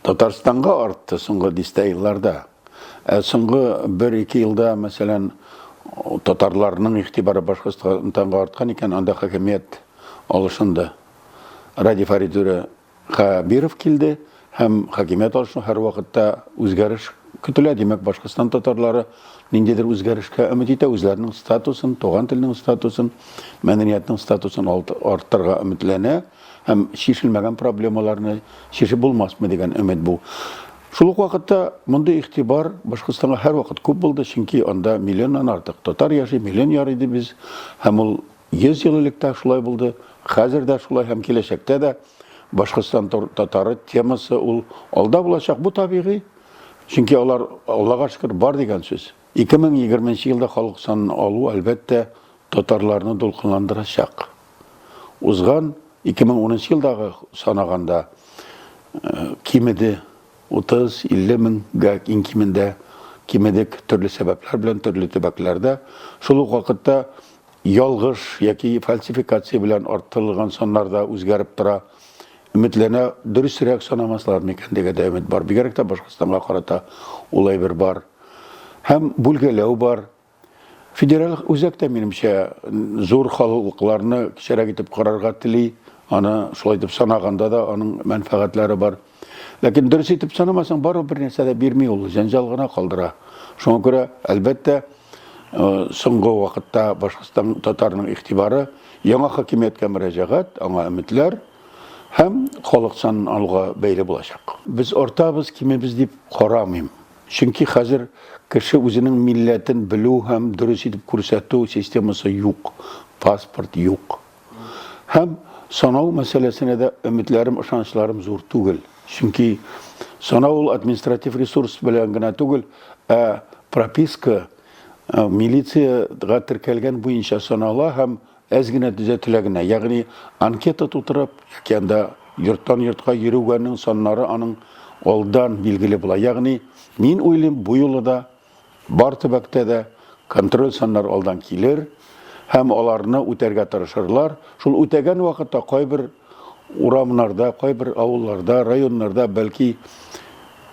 Татарстанга артты соңгы дистә елларда. Ә соңгы бер-ике елда, мәсәлән, татарларның игътибары Башкортстанга арткан икән, анда хакимият алышынды. Радий Фарид Хәбиров килде һәм хакимият алышыну һәрвакытта үзгәреш көтелә. Димәк, Башкортстан татарлары ниндидер үзгәрешкә өмет итә, үзләренең статусын, туган телнең статусын, мәдәниятнең статусын арттырырга өметләнә һәм чишелмәгән проблемаларны чишеп булмасмы дигән өмет бу. Шул ук вакытта мондый игътибар Башкортстанга һәрвакыт күп булды, чөнки анда миллионнан артык татар яши, миллион яр иде без, һәм ул 100 ел элек тә шулай булды, хәзер дә шулай һәм киләчәктә дә Башкортстан татары темасы ул алда булачак. Бу табигый, чөнки алар, Аллага шөкер, бар дигән сүз. 2020 елда халык санын алу, әлбәттә, татарларны дулкынландырачак. Узган 2010 елдагы санаганда кимеде 30-50 меңгә иң кимендә кимедек төрле сәбәпләр белән төрле төбәкләрдә. Шул ук вакытта ялгыш яки фальсификация белән арттырылган саннар да үзгәреп тора. Өметләнә, дөресрәк санамаслар микән дигән дә өмет бар. Бигрәк тә Башкортстанга карата ул әйбер бар. Һәм бүлгәләү бар. Федераль үзәк тә, минемчә, зур халыкларны кечерәк итеп карарга тели. Аны шулай итеп санаганда да аның мәнфәгатьләре бар. Ләкин дөрес итеп санамасаң, барыбер бер нәрсә дә бирми ул, җәнҗал гына калдыра. Шуңа күрә, әлбәттә, соңгы вакытта Башкортстан татарының игътибары яңа хакимияткә мөрәҗәгать, аңа өметләр һәм халык санын алуга бәйле булачак. Без артабыз, кимибез дип карамыйм. Чөнки хәзер кеше үзенең милләтен белү һәм дөрес итеп күрсәтү системасы юк, паспорт юк. Һәм санау мәсьәләсенә дә өметләрем, ышанычларым зур түгел. Чөнки санау ул административ ресурс белән генә түгел, ә прописка милициягә теркәлгән буенча санала һәм әз генә төзәтелә генә. Ягъни анкета тутырып, яки анда йорттан йортка йөрүгәнең саннары аның алдан билгеле була. Ягъни мин уйлыйм, бу юлы да бар төбәктә дә контроль саннар алдан килер һәм аларны үтәргә тырышырлар. Шул үтәгән вакытта кайбер урамнарда, кайбер авылларда, районнарда бәлки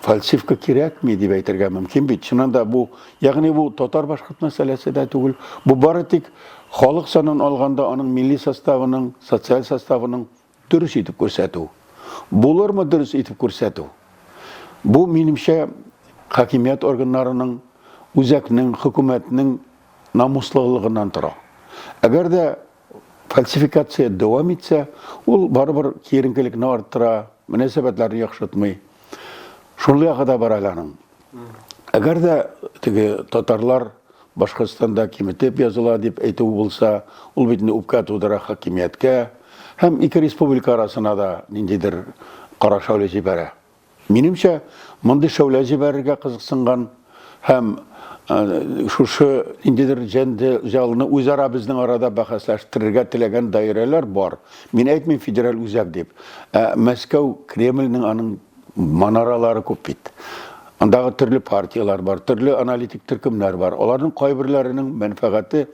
фальсивка кирәкми дип әйтергә мөмкин бит. Чыннан да бу, ягъни бу татар-башкорт мәсьәләсе дә түгел. Бу бары тик халык санын алганда аның милли составының, социаль составының дөрес итеп күрсәтү. Булырмы дөрес итеп күрсәтү? Бу, минемчә, хакимият органнарының, үзәкнең, хөкүмәтнең намуслылыгыннан тора. Әгәр дә фальсификация дәвам итсә, ул барыбер киеренкелекне арттыра, мөнәсәбәтләрне яхшыртмый. Шул ягы да бар әле аның. Әгәр дә теге татарлар Башкортстанда киметеп языла дип әйтү булса, ул бит инде үпкә тудыра хакимияткә һәм ике республика арасына да ниндидер кара шәүлә җибәрә. Минемчә, мондый шәүлә җибәрергә кызыксынган һәм шушы ниндидер җәнҗалны үзара безнең арада бәхәсләштерергә теләгән даирәләр бар. Мин әйтмим федераль үзәк дип. Ә Мәскәү, Кремльнең аның манаралары күп бит. Андагы төрле партияләр бар, төрле аналитик төркемнәр бар. Аларның кайберләренең мәнфәгате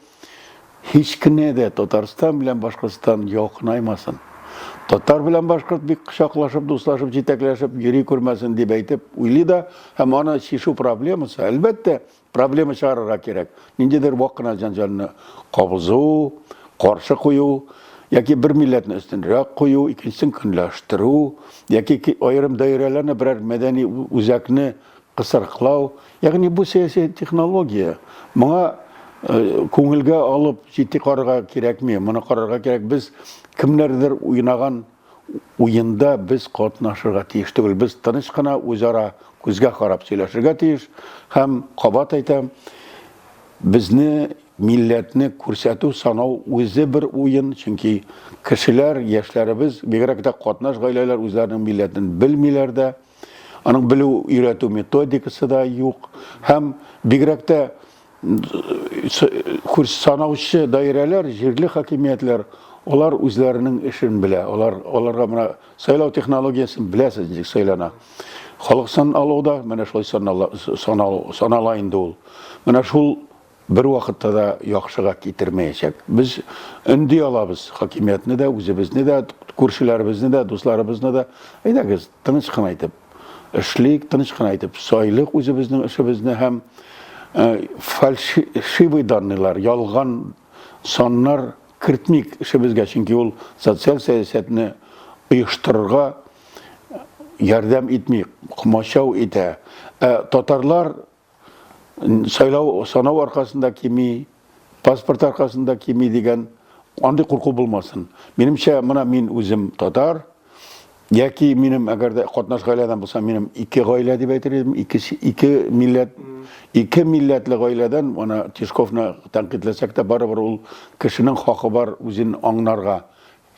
Һич кенә дә Татарстан белән Башкортстан якынаймасын. Татар белән башкорт бик кочаклашып, дуслашып, җитәкләшеп йөри күрмәсен дип әйтеп уйлый да һәм аны чишү проблемасы, әлбәттә, проблема чыгарырга кирәк. Ниндидер вак кына җәнҗалны кабызу, каршы кую, яки бер милләтне өстенрәк кую, икенчесен көнләштерү, яки аерым даирәләрне берәр мәдәни үзәкне кысрыклау, ягъни бу сәяси технология. Моңа э, күңелгә алып җитди карарга кирәкми. Моны карарга кирәк. Без кемнәрдер уйнаган уенда без катнашырга тиеш түгел. Без тыныч кына үзара күзгә карап сөйләшергә тиеш һәм кабат әйтәм, безне милләтне күрсәтү санау үзе бер уен, чөнки кешеләр, яшьләребез, бигрәк тә катнаш гаиләләр үзләренең милләтен белмиләр дә. Аның белү өйрәтү методикасы да юк. Һәм бигрәк тә санаучы даирәләр, җирле хакимиятләр, алар үзләренең эшен белә. Алар аларга менә сайлау технологиясен беләсез, ничек сайлана. Халык сан алу да менә шулай санала, санала инде ул. Менә шул бер вакытта да яхшыга китермәячәк. Без өнди алабыз хакимиятне дә, үзебезне дә, күршеләребезне дә, дусларыбызны да. Әйдәгез, тыныч кына итеп. эшлик, тыныч кына итеп сайлыйк үзебезнең эшебезне һәм фальшивый данныйлар, ялган саннар кертмик эшебезгә, чөнки ул социаль сәясәтне оештырырга ярдәм итми, комачау итә. Ә татарлар сайлау санау аркасында кими, паспорт аркасында кими дигән андый курку булмасын. Минемчә, менә мин үзем татар, яки минем әгәр дә катнаш гаиләдән булса, минем ике гаилә дип әйтер идем, ике, ике милләт, ике милләтле гаиләдән, моны Тишковны тәнкыйтьләсәк тә, барыбер ул кешенең хакы бар үзен аңнарга.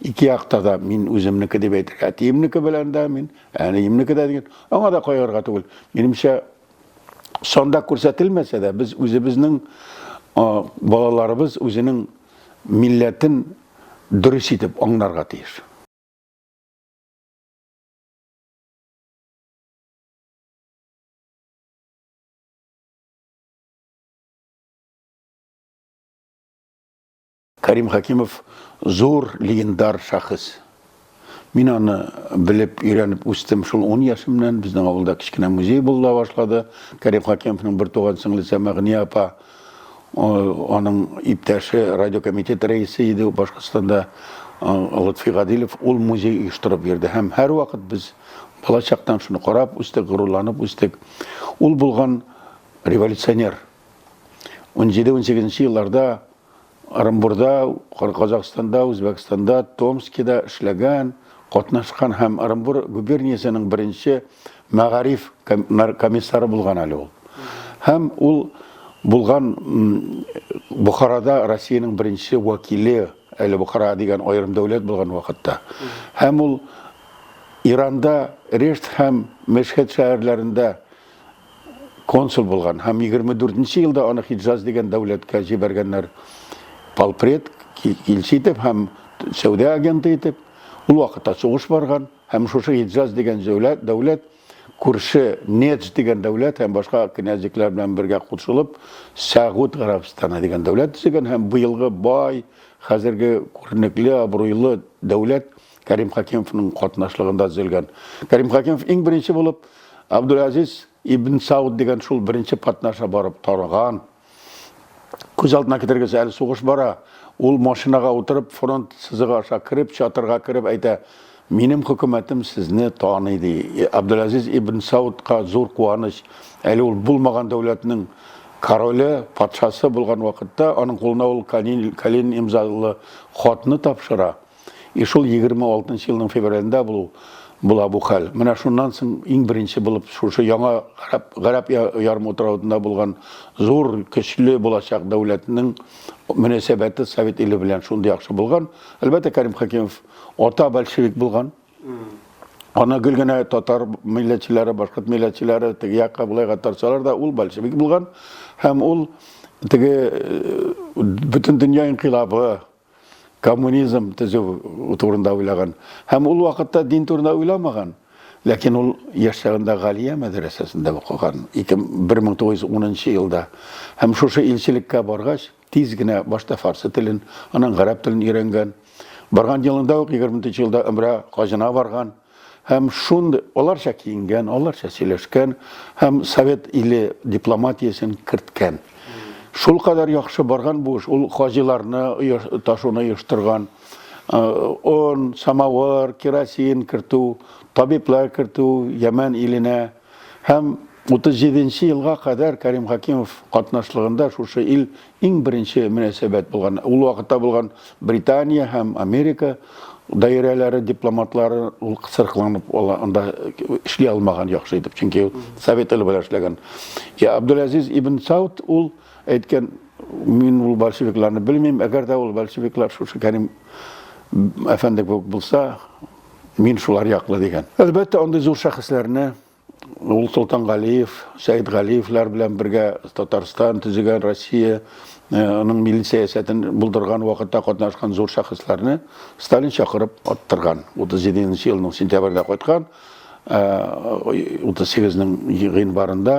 Ике якта да мин үземнеке дип әйтергә, әтиемнеке белән дә мин, әниемнеке дә дигән. Аңа да кайгырга түгел. Минемчә, санда күрсәтелмәсә дә, без үзебезнең балаларыбыз үзенең милләтен дөрес итеп аңнарга тиеш. Кәрим Хәкимов зур легендар шәхес. Мин аны белеп, өйрәнеп үстем шул 10 яшемнән. Безнең авылда кечкенә музей була башлады. Кәрим Хәкимовның бер туган сеңлесе Мәгъния апа, аның иптәше, радиокомитет рәисе иде Башкортстанда Лотфи Гадилев, ул музей оештырып йөрде. Һәм һәрвакыт без балачактан шуны карап үстек, горурланып үстек. Ул булган революционер. 17-18 елларда Ырымбурда, Казахстанда, Үзбәкстанда, Томскида эшләгән, катнашкан һәм Ырымбур губерниясенең беренче мәгариф комиссары булган әле ул. Һәм ул булган Бухарада Россиянең беренче вәкиле, әле Бухара дигән аерым дәүләт булган вакытта. Һәм ул Иранда Решт һәм Мешхед шәһәрләрендә консул булган һәм 24 нче елда аны Хиджаз дигән дәүләткә җибәргәннәр полпред, илче итеп һәм сәүдә агенты итеп. Ул вакытта сугыш барган һәм шушы Хиджаз дигән дәүләт, дәүләт күрше Недж дигән дәүләт һәм башка князьлекләр белән бергә кушылып Сәгуд Гарәбстаны дигән дәүләт төзегән һәм быелгы бай, хәзерге күренекле, абруйлы дәүләт Кәрим Хәкимовның катнашлыгында төзелгән. Кәрим Хәкимов иң беренче булып Абдулазиз ибн Сауд дигән шул беренче патнаша барып тарган. Күз алдына китерегез, әле сугыш бара. Ул машинага утырып, фронт сызыгы аша кереп, чатырга кереп әйтә, минем хөкүмәтем сезне таный, ди. Абдулазиз ибн Саудка зур куаныч. Әле ул булмаган дәүләтнең короле, патшасы булган вакытта аның кулына ул Калинин, Калинин имзалы хатны тапшыра. И шул 26 нчы елның февралендә булу була бу хәл. Менә шуннан соң иң беренче булып шушы яңа гарәп, гарәп ярымутравында булган зур, көчле булачак дәүләтнең мөнәсәбәте Совет иле белән шундый яхшы булган. Әлбәттә, Кәрим Хәкимов ата большевик булган. Аны гел генә татар милләтчеләре, башкорт милләтчеләре теге якка болайга тартсалар да, ул большевик булган. Һәм ул теге э, бөтен дөнья инкыйлабы коммунизм төзү турында уйлаган. Һәм ул вакытта дин турында уйламаган. Ләкин ул яшь чагында Галия мәдрәсәсендә укыган, 1910 елда. Һәм шушы илчелеккә баргач, тиз генә башта фарсы телен, аннан гарәп телен өйрәнгән. Барган елында ук 23 елда Өмрә хаҗына барган. Һәм шундый, аларча киенгән, аларча сөйләшкән һәм совет иле дипломатиясен керткән. Шул кадәр яхшы барган бу эш, ул хаҗиларны ташуны оештырган, он, самавыр, керосин кертү, табиблар кертү Йәмән иленә. Һәм 37 нче елга кадәр Кәрим Хәкимов катнашлыгында шушы ил иң беренче мөнәсәбәт булган. Ул вакытта булган Британия һәм Америка даирәләре дипломатлары ул кысрыкланып анда эшли алмаган яхшы итеп, чөнки ул совет иле белән эшләгән. Я Абдулазиз ибн Сауд ул әйткән, мин ул большевикларны белмим, әгәр дә ул большевиклар шушы Кәрим әфәнде кебек булса, мин шулар яклы дигән. Әлбәттә, андый зур шәхесләрне ул Солтан Галиев, Сәид Галиевләр белән бергә Татарстан төзегән Россия э, аның милли сәясәтен булдырган вакытта катнашкан зур шәхесләрне Сталин чакырып аттырган. 37 елның сентябрендә кайткан, 38-нең э, гыйнварында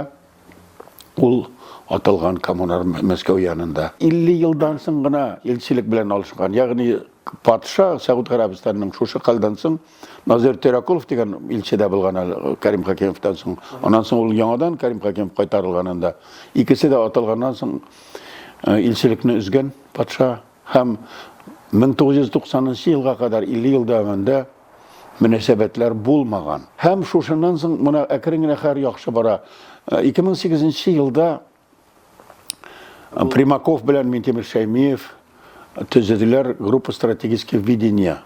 ул атылган коммунар Мәскәү янында. 50 елдан соң гына илчелек белән алышкан. Ягъни патша Сәгуд Гарәбстанының шушы хәлдән соң Назир Теракулов дигән илче дә булган әле Кәрим Хакимовтан соң. Аннан соң ул яңадан Кәрим Хакимов кайтарылган анда. Икесе дә атылганнан соң илчелекне өзгән патша һәм 1990 елга кадәр 50 ел дәвамында мөнәсәбәтләр булмаган. Һәм шушыннан соң менә әкрен генә хәл яхшы бара. 2008 елда Примаков белән Минтимер Шәймиев төзеделәр группа стратегических видения.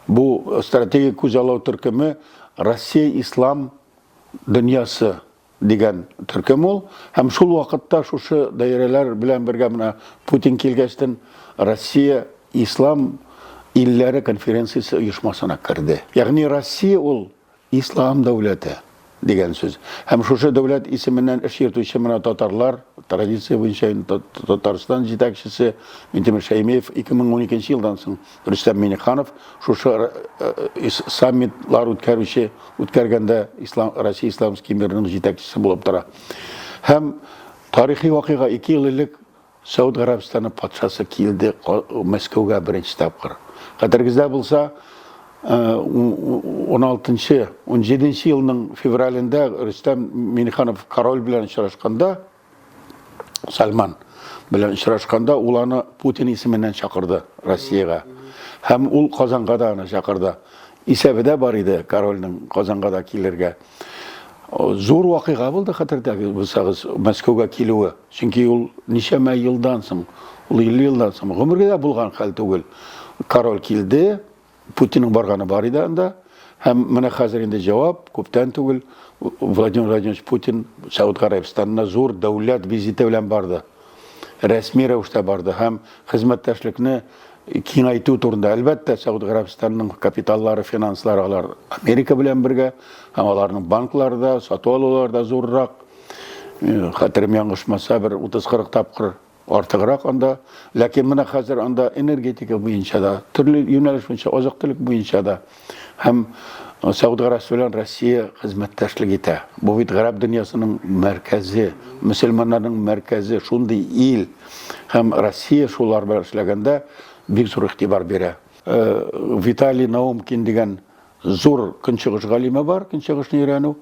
Бу стратегик күзаллау төркеме Россия ислам дөньясы дигән төркем ул. Һәм шул вакытта шушы даирәләр белән бергә менә Путин килгәчтен Россия ислам илләре конференциясе оешмасына керде. Ягъни Россия ул Ислам дәүләте дигән сүз. Һәм шушы дәүләт исеменнән эш йөртүче менә татарлар, традиция буенча инде Татарстан җитәкчесе Минтимер Шәймиев 2012 елдан соң Рөстәм Миңнеханов шушы саммитлар үткәрүче үткәргәндә Ислам Россия Исламский мирының җитәкчесе булып тора. Һәм тарихи вакыйга 2 ел элек Сауд Гарәбстаны патшасы килде Мәскәүгә беренче тапкыр. Хәтерегездә булса, 16-нчы, 17 елның февралендә Рөстәм Миниханов король белән очрашканда, Сальман белән очрашканда, ул аны Путин исеменнән чакырды Россиягә. Һәм ул Казанга да аны чакырды. Исәбе дә бар иде корольнең Казанга да килергә. Зур вакыйга булды, хәтердә булсагыз, Мәскәүгә килүе. Чөнки ул ничәмә елдан соң, ул 50 елдан соң, гомергә дә булган хәл түгел. Король килде, Путинның барганы бар иде анда. Һәм менә хәзер инде җавап, күптән түгел Владимир Владимирович Путин Сауд Гарәбстанына зур дәүләт визиты белән барды. Рәсми рәвештә барды һәм хезмәттәшлекне киңәйтү турында. Әлбәттә, Сауд Гарәбстанының капиталлары, финанслары алар Америка белән бергә, һәм аларның банклары да, сату алулары да зуррак. Хәтерем яңгышмаса, бер 30-40 тапкыр артыграк анда. Ләкин менә хәзер анда энергетика буенча да, төрле юнәлеш буенча, азык-төлек буенча да һәм Сауд Гарәбстаны белән Россия хезмәттәшлек итә. Бу бит гарәп дөньясының мәркәзе, мөселманнарның мәркәзе, шундый ил. Һәм Россия шулар белән эшләгәндә бик зур игътибар бирә. Виталий Наумкин дигән зур көнчыгыш галиме бар, көнчыгышны өйрәнү.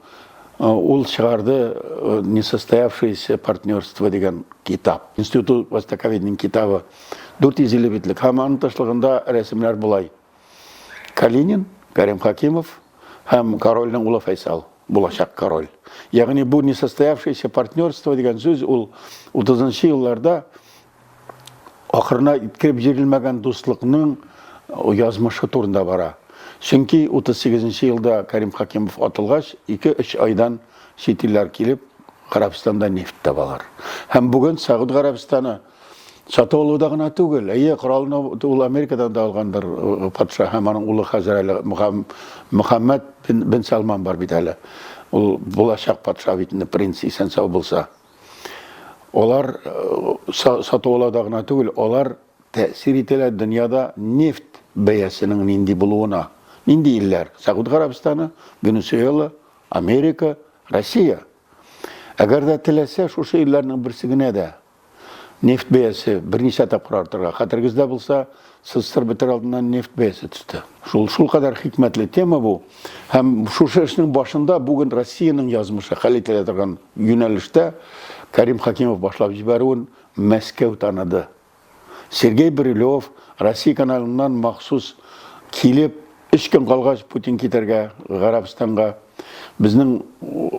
Ул чыгарды Несостоявшееся партнерство дигән китап. Институт востоковедения китабы 450 битлек. Һәм аның тышлыгында рәсемнәр болай. Калинин, Кәрим Хакимов һәм корольнең улы Фәйсал, булачак король. Ягъни бу несостоявшееся партнерство дигән сүз ул 30 елларда ахырына иткереп җирелмәгән дуслыкның язмышы турында бара. Чөнки 38 елда Кәрим Хакимов атылгач, 2-3 айдан чит илләр килеп, Гарәбстанда нефть табалар. Һәм бүген Сәгуд Гарәбстаны сатып алуда гына түгел, әйе, коралны ул Америкадан да алгандыр патша һәм аның улы хәзер әле Мөхәммәд бен Салман бар бит әле. Ул булачак патша бит инде, принц исән-сау булса. Алар сатып алуда гына түгел, алар тәэсир итәләр дөньяда нефть бәясенең нинди булуына. Нинди илләр? Сәгуд Гарәбстаны, Венесуэла, Америка, Россия. Әгәр дә теләсә, шушы илләрнең берсе генә дә нефть бәясе берничә тапкыр артырга. Хәтерегездә булса, СССР бетер алдыннан нефть бәясе төште. Шул шул кадәр хикмәтле тема бу. Һәм шушы эшнең башында бүген Россиянең язмышы хәл ителә торган юнәлештә Кәрим Хакимов башлап җибәрүен Мәскәү таныды. Сергей Брилев Россия каналыннан махсус килеп, өч көн калгач Путин китәргә Гарәбстанга. Безнең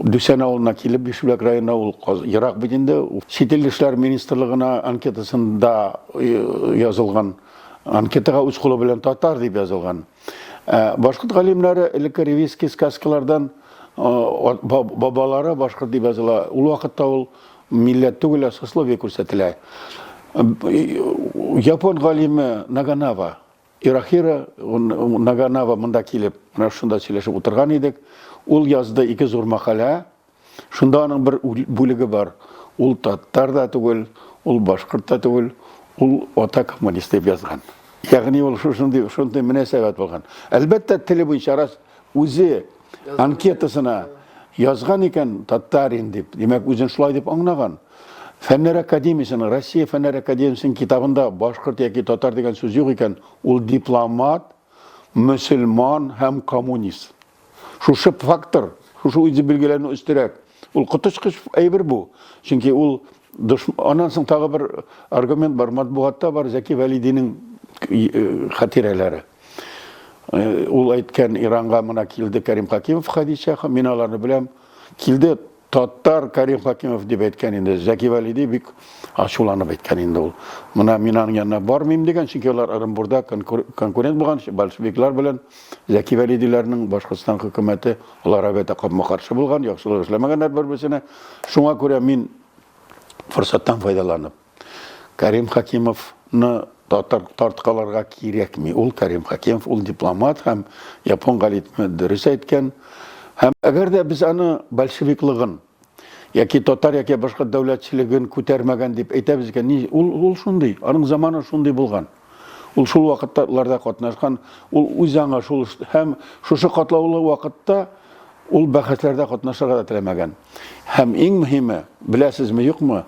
Дүсән авылына килеп, Бишбүләк районына ул ерак бит инде. Чит ил эшләр министрлыгына анкетасында язылган анкетага үз кулы белән татар дип язылган. Башкорт галимнәре элекке ревизский сказкалардан бабалары башкорт дип языла. Ул вакытта ул милләт түгел, ә сословие күрсәтелә. Япон галиме Наганава, Ирахира Наганава монда килеп, менә шунда сөйләшеп утырган идек. Ул язды ике зур мәкалә. Шунда аның бер бүлеге бар. Ул татар да түгел, ул башкорт та түгел, ул ата коммунист дип язган. Ягъни ул шушындый шундый мөнәсәбәт булган. Әлбәттә, теле буенча рас үзе анкетасына язган икән татарин дип, димәк, үзен шулай дип аңлаган. Фәннәр академиясенең, Россия Фәннәр академиясенең китабында башкорт яки татар дигән сүз юк икән, ул дипломат, мөселман һәм коммунист. Шушы фактор, шушы үзе билгеләнү өстерәк. Ул коточкыч әйбер бу. Чөнки ул аннан соң тагы бер аргумент бар, матбугатта бар Зәки Вәлидинең э, хатирәләре. Э, ул әйткән Иранга мына килде Кәрим Хакимов Хадичә, мин аларны беләм. Килде Татар Кәрим Хакимов дип әйткән инде. Зәки Вәлиди бик ачуланып әйткән инде ул. Менә мин аның янына бармыйм дигән, чөнки алар Ырынбурда конкурент булган большевиклар белән Зәки Вәлидиләрнең Башкортстан хөкүмәте алар әлбәттә капма-каршы булган, яхшылык эшләмәгәннәр бер-берсенә. Шуңа күрә мин форсаттан файдаланып Кәрим Хакимовны татар тарткаларга кирәкми. Ул Кәрим Хакимов, ул дипломат һәм япон галитме дөрес әйткән. Һәм әгәр дә без аны большевиклыгын яки татар яки башка дәүләтчелеген күтәрмәгән дип әйтәбез икән, ни, ул, ул шундый, аның заманы шундый булган. Ул шул вакытларда катнашкан, ул үз аңа шул һәм шушы катлаулы вакытта ул бәхәсләрдә катнашырга да теләмәгән. Һәм иң мөһиме, беләсезме, юкмы,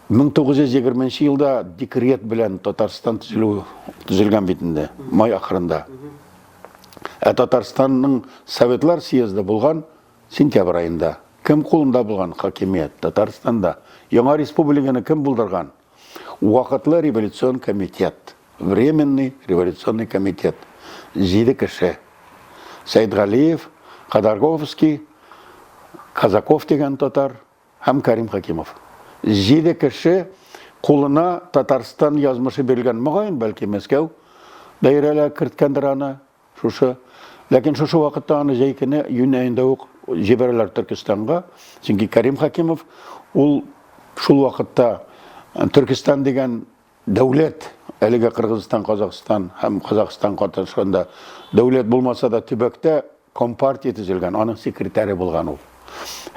1920 елда декрет белән Татарстан төзелү төзелгән бит инде, май ахырында. Ә Татарстанның Советлар съезды булган сентябрь аенда. Кем кулында булган хакимият Татарстанда? Яңа республиканы кем булдырган? Вакытлы революцион комитет. Временный революционный комитет. Җиде кеше. Сәйдгалиев, Ходорковский, Казаков дигән татар һәм Карим Хакимов. Җиде кеше кулына Татарстан язмышы бирелгән. Мөгаен, бәлки Мәскәү даирәләр керткәндер аны. Шушы. Ләкин шушы вакытта аны җәй көне, июнь аенда ук җибәрәләр Төркестанга. Чөнки Карим Хакимов ул шул вакытта Төркестан дигән дәүләт, әлегә Кыргызстан, Казахстан һәм Казахстан катнашканда дәүләт булмаса да төбәктә компартия төзелгән, аның секретаре булган ул.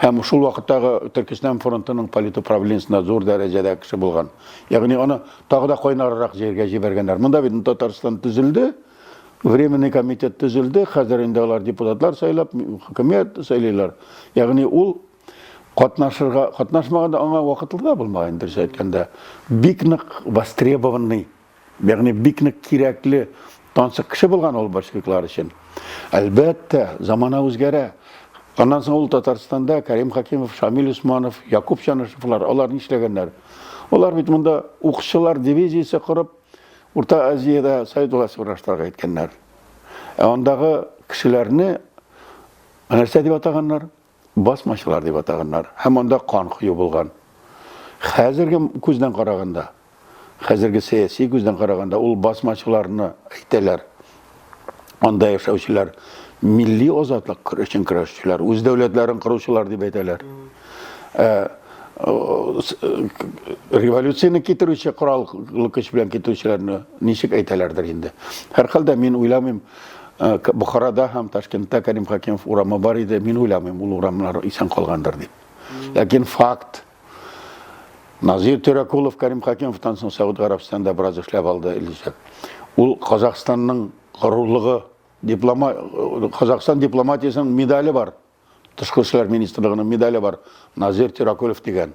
Һәм шул вакыттагы Төркестан фронтының политуправлениесендә зур дәрәҗәдә кеше булган. Ягъни аны тагы да кайнаррак җиргә җибәргәннәр. Монда бит Татарстан төзелде, Временный комитет төзелде, хәзер инде алар депутатлар сайлап, хөкүмәт сайлыйлар. Ягъни ул катнашырга, катнашмаганда аңа вакытлы да булмаган, дөрес әйткәндә. Бик нык востребованный, ягъни бик нык кирәкле, тансык кеше булган ул большевиклар өчен. Әлбәттә, замана үзгәрә. Аннан соң ул Татарстанда Карим Хакимов, Шамил Усманов, Якуб Чанышевлар, алар нишләгәннәр? Алар бит монда укчылар дивизиясе корып, Урта Азиядә совет власте урнаштырырга әйткәннәр. Ә андагы кешеләрне нәрсә дип атаганнар? Басмачылар дип атаганнар. Һәм анда кан кою булган. Хәзерге күздән караганда, хәзерге сәяси күздән караганда, ул басмачыларны әйтәләр. Анда яшәүчеләр милли азатлык өчен көрәшчеләр, үз дәүләтләрен коручылар дип әйтәләр. Ә, революцияне китерүче кораллы көч белән китерүчеләрне ничек әйтәләрдер инде. Һәрхәлдә мин уйламыйм, Бохарада һәм Ташкентта Кәрим Хакимов урамы бар иде, мин уйламыйм, ул урамнар исән калгандыр дип. Ләкин факт, Назир Төрәкулов Кәрим Хакимовтан соң Сауд Гарәбстанда бераз эшләп алды Илгизәр. Ул Казахстанның горурлыгы, диплома, Казахстан дипломатиясенең медале бар. Тышкы эшләр министрлыгының медале бар. Назир Төрәкулов дигән.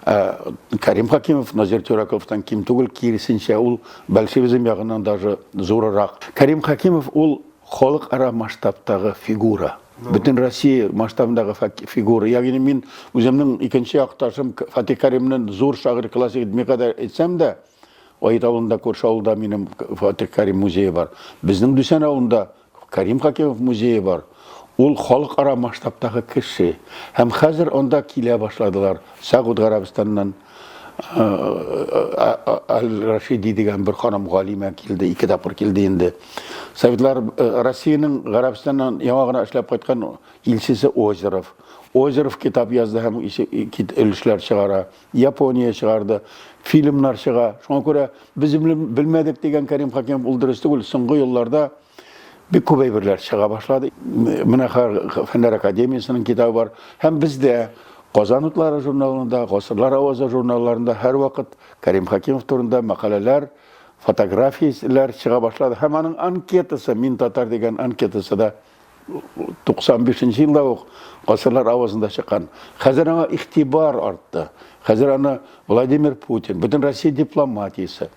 Ә, Кәрим Хакимов Назир Төрәкуловтан ким түгел, киресенчә ул большевизм ягыннан даже зурырак. Кәрим Хакимов ул халыкара масштабтагы фигура. Бөтен Россия масштабындагы фигура. Ягъни мин үземнең икенче якташым Фатих Кәримнең зур шагыйрь классик никадәр әйтсәм дә, Ает авылында, күрше авылда минем Фатих Кәрим музее бар. Безнең Дүсән авылында Кәрим Хакимов музее бар. Ул халыкара масштабтагы кеше. Һәм хәзер анда килә башладылар. Сәгуд Гарәбстаннан Аль-Рашиди дигән бер ханым галимә килде, ике тапкыр килде инде. Советлар Россиянең Гарәбстаннан яңа гына эшләп кайткан илчесе Озеров. Озеров китап язды һәм өлешләр чыгара. Япония чыгарды, фильмнар чыга. Шуңа күрә без белмәдек дигән Кәрим Хакимов ул дөрес түгел. Соңгы елларда бик күп әйберләр чыга башлады. Менә Фәннәр академиясенең китабы бар. Һәм бездә Казан утлары журналында, Гасырлар авазы журналларында һәрвакыт Кәрим Хакимов турында мәкаләләр, фотографияләр чыга башлады. Һәм аның анкетасы, Мин татар дигән анкетасы да 95 нче елда ук Гасырлар авазында чыккан. Хәзер аңа игътибар артты. Хәзер аны Владимир Путин, бөтен Россия дипломатиясе,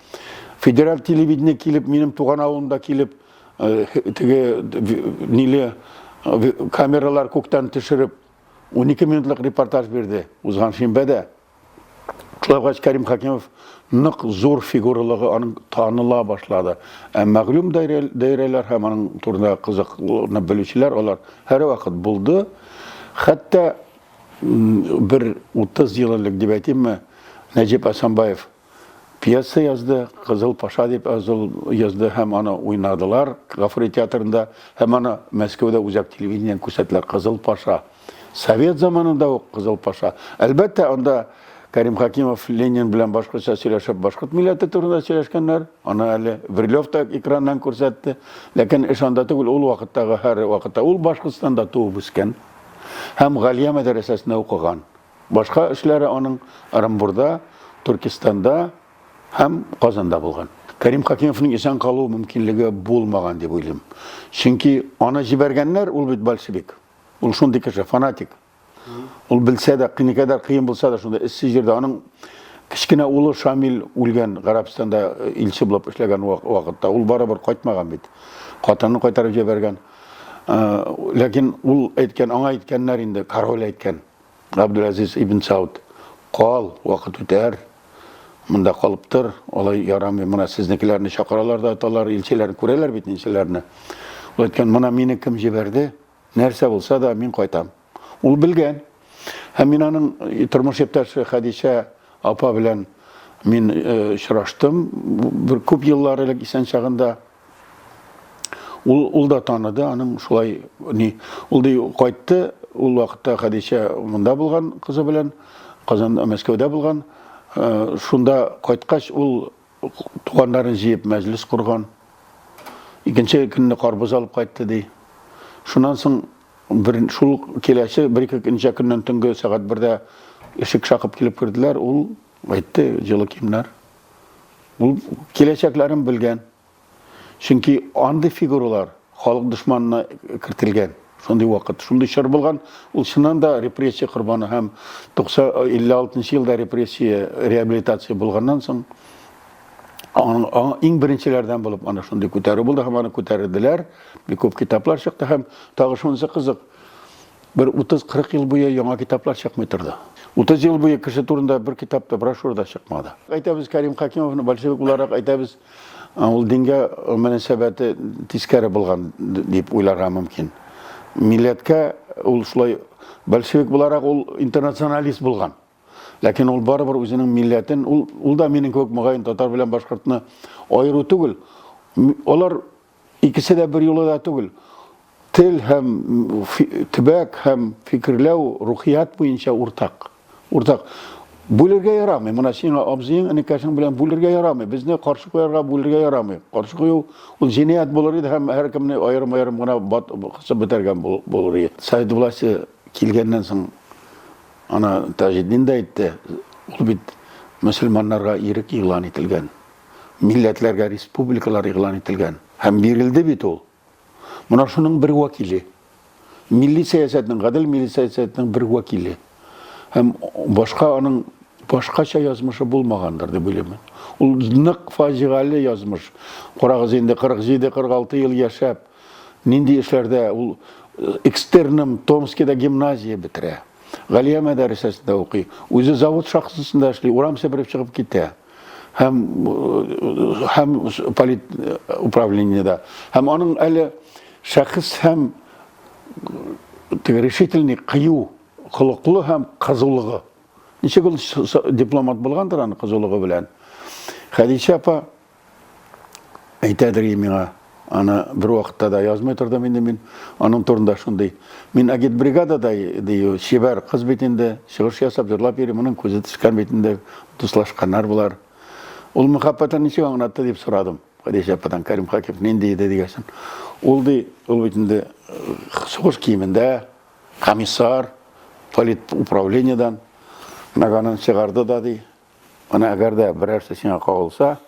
федераль телевидение килеп, минем туган авылымда килеп, э, теге ниле э, камералар күктән төшереп, 12 минутлык репортаж бирде узган шимбәдә. Шулай булгач, Кәрим Хакимов нык зур фигуралыгы аның таныла башлады. Ә мәгълүм даирәләр һәм аның турында кызыкны белүчеләр алар һәрвакыт булды. Хәтта бер 30 ел элек дип әйтимме, Нәҗип Асанбаев пьеса язды, Кызыл Паша дип язды һәм аны уйнадылар Гафури театрында һәм аны Мәскәүдә үзәк телевидениедән күрсәттеләр Кызыл Паша. Совет заманында ук Кызыл Паша. Әлбәттә, анда Кәрим Хакимов Ленин белән башкортча сөйләшеп, башкорт милләте турында сөйләшкәннәр. Аны әле Брилев та экраннан күрсәтте. Ләкин эш анда түгел, ул вакыттагы һәр вакытта ул Башкортстанда туып үскән һәм Галия мәдрәсәсендә укыган. Башка эшләре аның Ырымбурда, Туркестанда һәм Казанда булган. Кәрим Хакимовның исән калу мөмкинлеге булмаган дип уйлыйм. Чөнки аны җибәргәннәр, ул бит большевик. Ул шундый кеше, фанатик. Ул белсә дә, никадәр кыен булса да, шунда эссе җирдә аның кечкенә улы Шамил үлгән Гарәбстанда э, илче булып эшләгән вакытта. Ул барыбер кайтмаган бит. Хатынын кайтарып җибәргән. Э, ләкин ул әйткән, аңа әйткәннәр инде, король әйткән. Габдулазиз ибн Сауд, кал, вакыт үтәр. Монда калып тор, алай ярамый. Менә сезнекеләрне чакыралар да аталар, илчеләрне күрәләр бит илчеләрне. Ул әйткән, менә мине кем җибәрде? Нәрсә булса да, мин кайтам. Ул белгән. Һәм мин аның тормыш иптәше Хәдичә апа белән мин очраштым. Бер күп еллар элек исән чагында. Ул, ул да таныды, аның шулай ни. Ул ди кайтты, ул вакытта Хәдичә монда булган кызы белән, Казанда, Мәскәүдә булган. Шунда кайткач, ул туганнарын җыеп мәҗлес корган. Икенче көнне карбыз алып кайтты ди. Шуннан соң бер шул киләсе бер ике ничә көннән төнге сәгать бердә ишек шакып килеп керделәр. Ул әйтте, җылы киемнәр. Ул киләчәкләрен белгән. Чөнки андый фигуралар халык дошманына кертелгән. Шундый вакыт, шундый чор булган. Ул чыннан да репрессия корбаны һәм 56 елда репрессия, реабилитация булганнан соң аның иң беренчеләрдән булып аны шундый күтәрү булды һәм аны күтәрделәр. Бик күп китаплар чыкты һәм тагы шунысы кызык. Бер 30-40 ел буе яңа китаплар чыкмый торды. 30 ел буе кеше турында бер китап та, брошюра да чыкмады. Әйтәбез Кәрим Хакимовны большевик буларак әйтәбез, ул дингә мөнәсәбәте тискәре булган дип уйларга мөмкин. Милләткә ул шулай большевик буларак ул интернационалист булган. Ләкин ул барыбер үзенең милләтен, ул, ул да минем кебек мөгаен татар белән башкортны аеру түгел. Алар Икесе дә бер юлы да түгел. Тел һәм төбәк һәм фикерләү, рухият буенча уртак. Уртак. Бүлергә ярамый. Менә сиңа абзыең, энекәшең белән бүлергә ярамый. Безне каршы куярга, бүлергә ярамый. Каршы кую ул җинаять булыр иде һәм һәркемне аерым-аерым гына бат кысып бетергән булыр иде. Совет власте килгәннән соң ана Таҗетдин дә әйтте, ул бит мөселманнарга ирек игълан ителгән. Милләтләргә республикалар игълан ителгән һәм бирелде бит ул. Менә шуның бер вәкиле. Милли сәясәтнең, гадел милли сәясәтнең бер вәкиле. Һәм башка аның башкача язмышы булмагандыр дип уйлыйм. Ул нык фаҗигале язмыш. Карагыз инде 47-46 ел яшәп, нинди эшләрдә ул э, экстерном Томскида гимназия бетерә. Галия мәдәрәсәсендә укый. Үзе завод шахтасында эшли, урам себереп чыгып китә. Һәм һәм полит управлениедә. Һәм аның әле шәхес һәм теге решительный кыю холыклы һәм кызулыгы. Ничек ул дипломат булгандыр аны кызулыгы белән. Хәдичә апа әйтәдер миңа, аны бер вакытта да язмый тордым инде мин, аның турында шундый. Мин агитбригадада, ди, чибәр кыз бит инде, чыгыш ясап, җырлап йөри, моның күзе төшкән бит инде, дуслашканнар болар. Ул мәхәббәтен ничек аңлатты дип сорадым. Хәдичә ападан Кәрим Хакимов нинди иде дигәсен. Ул ди, ул бит инде сугыш киемендә, комиссар, политуправлениедән наганын чыгарды да ди. Менә әгәр дә берәрсе сиңа кагылса,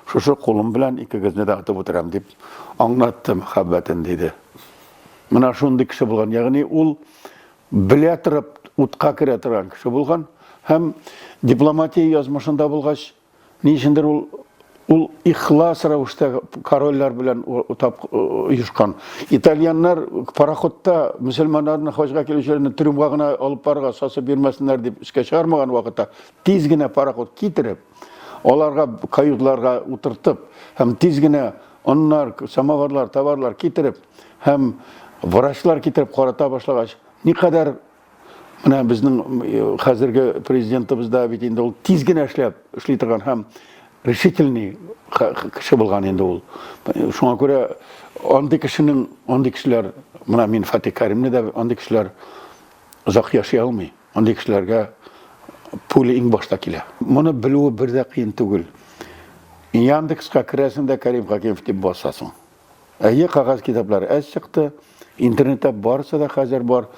шушы кулым белән икегезне дә атып үтерәм, дип аңлатты мәхәббәтен, диде. Менә шундый кеше булган. Ягъни ул белә торып утка керә торган кеше булган һәм дипломатия язмышында булгач, ни өчендер ул ул ихлас рәвештә корольләр белән тап оешкан. Итальяннар пароходта мөселманнарны хаҗга килүчеләрне трюмга гына алып барырга сасып йөрмәсеннәр дип өскә чыгармаган вакытта тиз генә пароход китереп, аларга каютларга утыртып һәм тиз генә оннар, самоварлар, товарлар китереп һәм врачлар китереп карата башлагач, никадәр менә безнең э, хәзерге президентыбыз да бит инде ул тиз генә эшләп эшли торган һәм решительный кеше булган инде ул. Шуңа күрә андый кешенең, андый кешеләр, менә мин Фатих Кәримне дә андый кешеләр озак яши алмый. Андый кешеләргә пуля иң башта килә. Моны белүе бер дә кыен түгел. Яндекска керәсең дә Кәрим Хакимов дип басасың. Әйе, кәгазь китаплар әз чыкты. Интернетта барысы да хәзер бар.